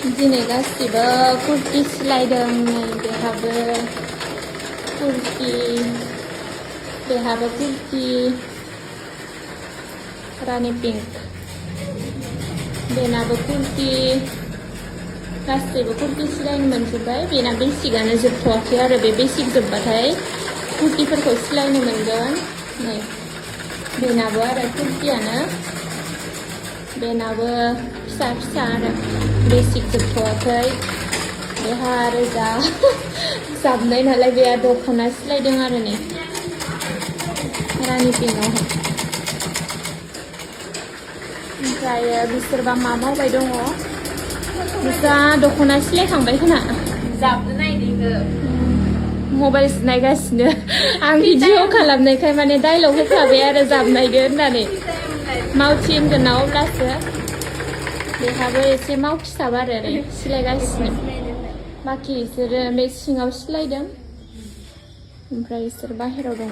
दिनै गासिबो कुर्ति सिलायदों नै बेहाबो कुर्ति बेहाबो कुर्ति रानी पिंक बेनाबो कुर्ति गासैबो कुर्ति सिलायनो मोनजोब्बाय बेना बेसिकआनो जोबथ'वाखै आरो बे बेसिक जोब्बाथाय कुर्तिफोरखौ सिलायनो मोनगोन नै बेनाबो आरो कुर्तियानो बेनाबो फिसा फिसा आरो बेसिक जोबथ'वाखै बेहा आरो जा जाबनाय नालाय बेहा दख'ना सिलायदों आरो नै रानी पिंकआवहाय ओमफ्राय बिसोरबा मा मावबाय दङ बिस्रा दख'ना सिलायखांबाय खोना जाबनो नायदों मबाइल नायगासिनो आं भिडिअ खालामनायखाय माने डायलग होखाबाय आरो जाबनायगोन होननानै मावथि होनगोन ना अब्लासो बेहाबो एसे मावथिसाब आरो सिलायगासिनो बाखि बिसोरो बे सिङाव सिलायदों ओमफ्राय बिसोर बाहेराव दङ